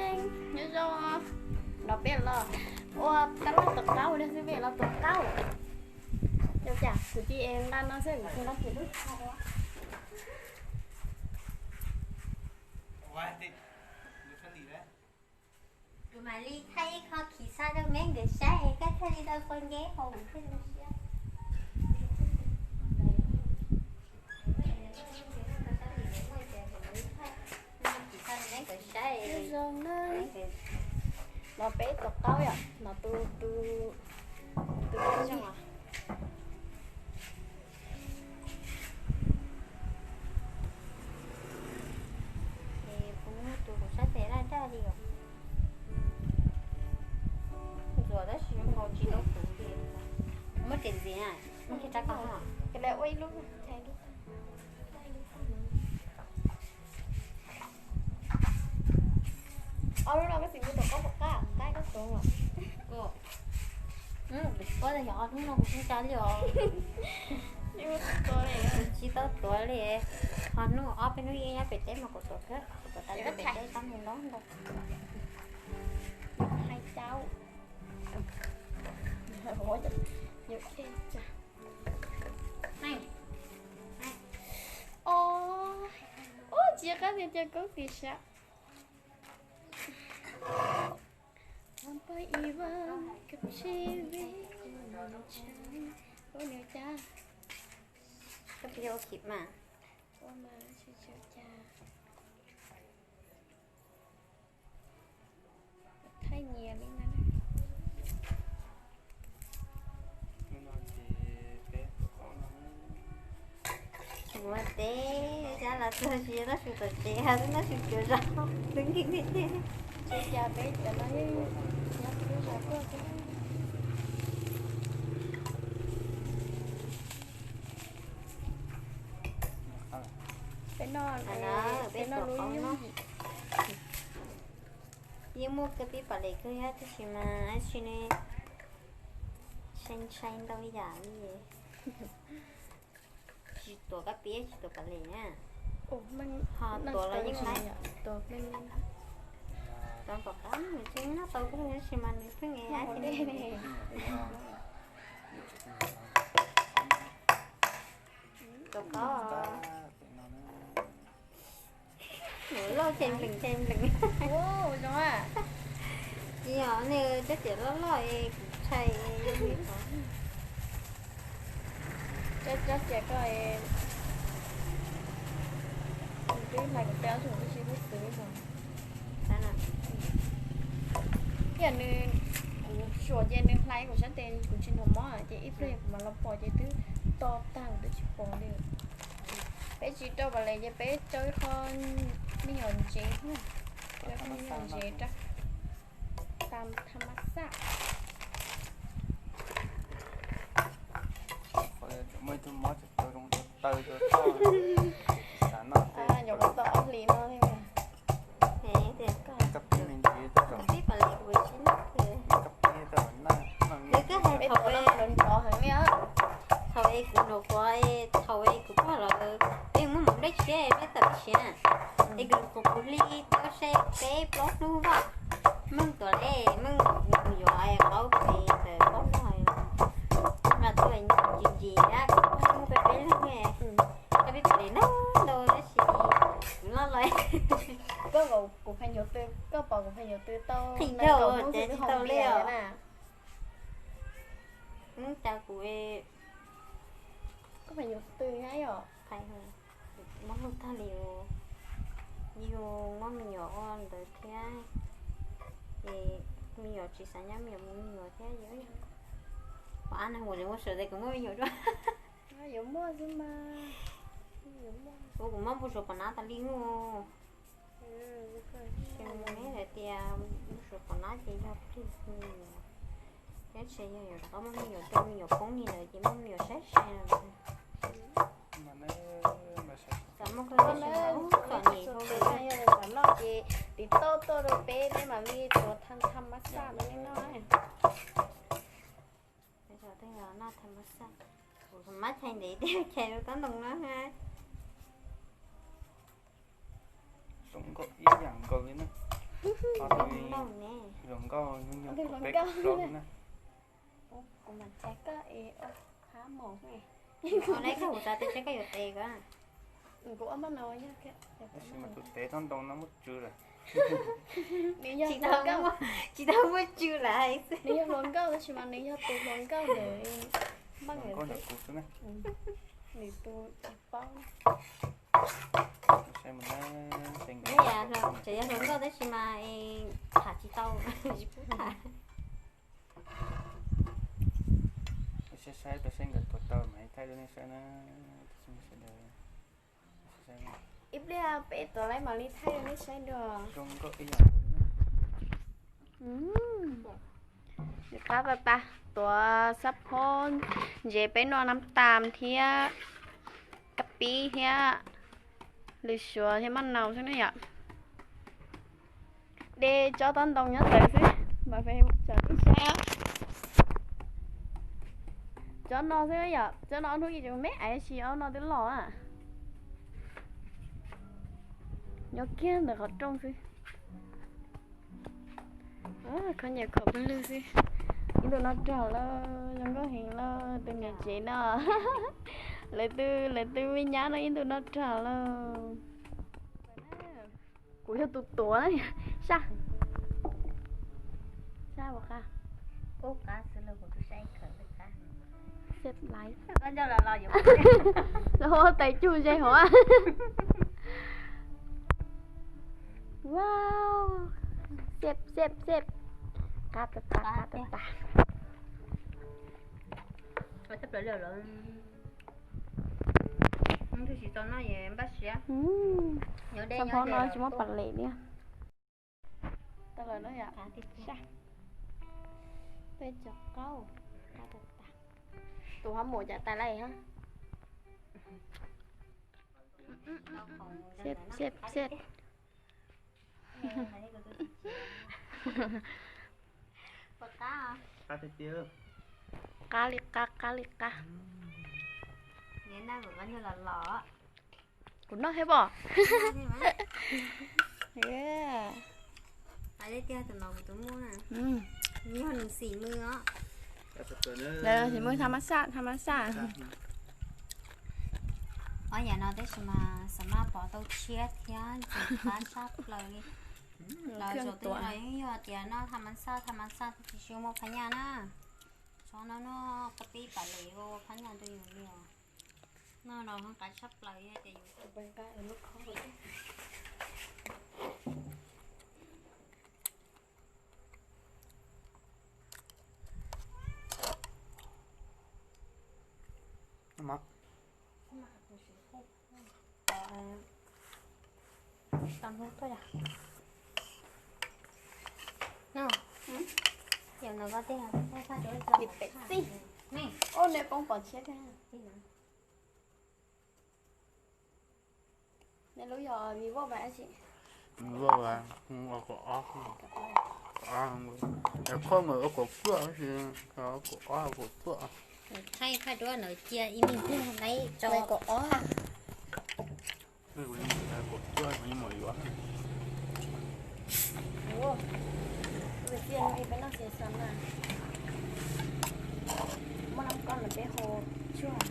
Nyob zoo, no peb los ua kab laj tus qaub ua xwb, peb los tus qaub. Yog cas kuv cia li nqa no xwb, kuv cia li lub tha ua. Kuv mam li thaij ib qho khiv xa rau neb nkawd saib, koj thiaj li tau qhua nceb hauv kuv thiaj li siab. No peb tus qaub yom, no tus, tus, tus zoo os. Kuv muab tus kuv sab tes laj daj li os. Ntxuav tab sis zoo nkaus tsis tau tus li. Muab tes ntxiv na, muab kiag rab qau no. Ua ib lub, ob lub no koj txiv muab tus qaub puas qab, qaib koj tuav os. Kuv tsis paub tias yog ob hnub no kuv tsis tau li os. Kuv tsis tau tuav li. Ho hnub ob peb hnub ib nyob pem teb mas kuv tuav kawg, kuv tuav tas pem teb tau mus nrog ntag. Hais tau. Ua tsis qab tias cov koob tis sab. Ua nws cas, koj pib ua khiv mas. Ua mas tsis tshua cas. Thaij nyias li ntawd. Ua teb, zab los txog tsis noj su tom tsev, twb noj su cuav zog, twb nkees nkees. Tsis cas peb cov no yeej nyob twb zog tuaj xwb. Peb noj, peb noj lub yooj yim. Yeej muaj kawg pib pam les kawg thiab tab sis mas tab sis ne, ntshai ntshai ntau yam li. Tsis tuav kab pib tsis tuav pam les na. Ho tuav los yeej laib. Tau pom qab nws tsis noj tau kawg tab sis mas nws pheej es ab tsis ne. Tuav qab. Loj ces nplees ces nplees. Tsis yog nws cov tiam loj loj es kuv ntshai. Cov tiam ko, kuv twb hais kuv tej ob tug tib si lub xwb no. Thiab nws, kuv suam ces nws hlais kuv sab tes kuv tsis nrog mob ces ib pliag kuv mam los pom ces twb to tag kuv twb tsis pom li. Peb tsis rau pam les ces peb rau ib qho me nyuam ntsev, rau ib qho me nyuam ntsev rau. Tam tha mas xaj. Muaj ib tug mob tseem tau zoo tau taw tau toj, tsis xav noj. Nyuam qhuav tau ob hlis no li. Peb pam les kuv tsis noj. Nws koj hais thaum nrov heev li. Thaum es kuv nrog kuv, thaum es kuv pog los peb muab mus nplej tshiab peb tawm siav na. Es kuv nrog kuv, kuv hli tau sai peb plaub hnub vaj. Meej tuam le meej mus yuav qaub pem tawm plaub hnub, mas tuaj ntsis ntsis kuv pog muab peb peb leeg, koj peb pam les nag ntau tab sis kuv loj loj. Koj pom kuv pheej yuav tw, koj pom kuv pheej yuav tw tau qhia ntau ces tsis tau li os. Muab cas kuv, koj pheej yuav tw na yom. Mob lug tag li, yus muab me nyuam ua ntawd thiab, es me nyuam tsis xav nyob me nyuam mus me nyuam thiab, ua ab nag mus ua saum tes kuv muaj me nyuam dua. Yuav muaj xwb mas. Ua kuv mob npau suav pom nab tas li mus. Ces hais tias npau suav pom nab ces yog plig me nyuam. Thiab ntshe yog yuav rov qab muaj me nyuam rau me nyuam poob li ntawd ces muaj me nyuam saib sai no. Txom nyem hauv li. Yog li txom nyem ces tiv tauj tuaj rau peb, peb mam li tuav tham tham mab xaj no li no. Tej zaum noj tham mab xaj, kuv mab chais ntev tiag chais rau tob ntoo no. Zoo nkauj ib yam nkaus li na. Koj nyob nyob pem kuv hlob na. Kuv mam tsa koj es ua qab mos. Ua li koj kuv xav tias koj yuav tes ko. Kuv ua maj no yog. Tab sis mas tus tes tsob ntoo no muaj tsw lawm. Nws yog hluas nkauj, tsis tau muaj tsw lawm. Nws yog hluas nkauj tab sis mas nws yog tus hluas nkauj ntawm npaj nkauj ntawm kuv xwb na. Nws tus tsis paub. Tseem yog hluas nkauj tab sis mas tham tsis tau, tsis pub tham. Saib saib tau saib nkawd tuav tau mas thaij rau nej saib na. Ib pliag peb tuav laib mam li thaij rau nej saib dua. Zoo nkauj ib yam. Qab tas tas, tuav xab phob ntses peb noj nab tas thiab kab pib thiab lws suav thiab maj nau xwb na yom. De tsob tsob ntoo nyob ntawd xwb, mas peb tsam tib sab. Tsob no xwb yom, tsob no ob hnub yim tseem me ais tsis ob no twb los. Nyob kiag ntawm qhov rooj xwb. Khaub ncaws khom pawg lug xwb. Ib ntu no rog lawm, zoo nkauj heev lawm tus niam tsev no. Lawv twb, lawv twb me nyab no ib ntu no rog lawm. Kuv yog tus tuav na. Saj, saj ua qab. Ub, qab xwb los kuv twb saib khaws twb qab. Xeb laiv. Los tais cug ze hov. Wow. Xeb xeb xeb. Qab tas tas, qab tas tas. Tsis tau noj es npaj siab. Txoj phob no tsis muaj pas lem li. Tau lawm no yom. Peb cov qaub. Tus ho mus cas tas lawm hab. Seb seb seb. Qab li qab, qab li qab. Kuv noj thiab pob. Xim mws tha mas xaj, tha mas xaj. Ob yam no tab sis mas xav maj pov tau tshiab thiab ntxim qab tshaj plaws li. Lawv zaum twg los yeej yog tias noj tha mas xaj, tha mas xaj tsis tshua muaj phab nyaj na. Tsob no noj qab pib pas lem ua phab nyaj rau yus li os. Noj no qab tshaj plaws yog tias yus Ua nws poob pov tshiab thiab. Nws lub yog Vivo mas dab tsi? Vivo, kaum ob, kaum ob, kaum cuaj, kaum ob, kaum cuaj. Thaij thaij duab ntawd cia ib me pliag laib tso kaum ob. Kaum cuaj no yuav. Ua tiaj no peb noj xav xav na. Muaj nab koj no peb hu tsuag.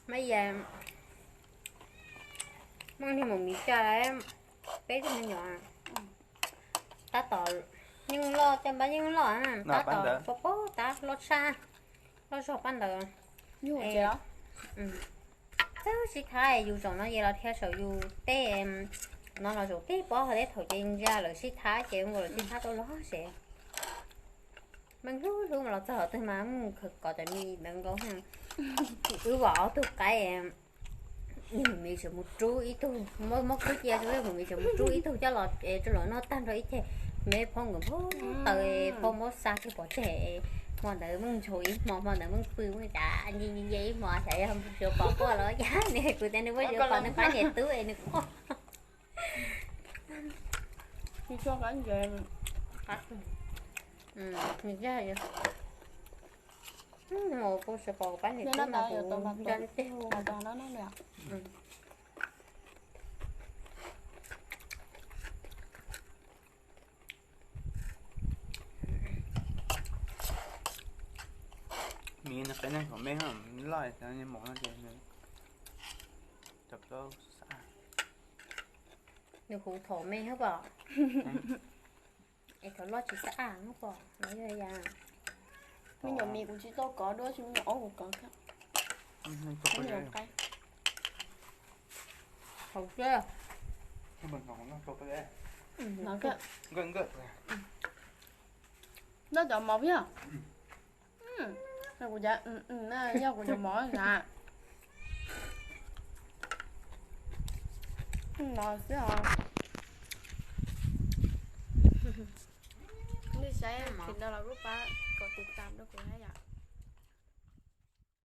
Mas yog muaj niag maum miv tsa lawm, peb tug me nyuam tab tom yeej loj, caj npab yeej loj, tab tom pab pab tab loj tshaj, loj zog pab ntawd. Txawj sib thab, yus zaum no ces los dhia saum yus tej, no los zaum teb pob hauv teb thaum ces ntsia lawv sib thab ces nkaus lawv sib thab tau loj zog. Meej hlub hlub mas los txog qhov twg mas mus khawb kov tas me ntawd nkaus. Wb vam ob tug qaib, niag maum miv tseem mus rub ib tug, muab khub cia rau maum miv tseem mus rub ib tug coj los rau lawv noj tag nrho ib ceg. Me phob nkawd npau taws, phob muab xa kiag pov tseg. Hmo ntawd meej ntshau ib hmo, hmo ntawd meej pw meej cav nce nce ib hmo, xyov yog suav pos quaj los cas ne, kuv tias nws muab suav pos nws qab niam tub es nws quaj. Nws yog, nws yog. Mus kuv sawv kom pab niam tub mas kuv nco ntej. Miv nws qias neeg thaum me, loj mos no ces cov plaub xab. Nws huv thaum me hab pom, es thaum loj tsis xab ab hab pom no yog yas. Me nyuam mis kuv tsis tau kov dua, tsis me nyuam aub kuv kov. Thaum noj cov mov yog, kuv, yog kuv cov mov na. No xwb os. Nej saib tsis tau los kuj pab kom tus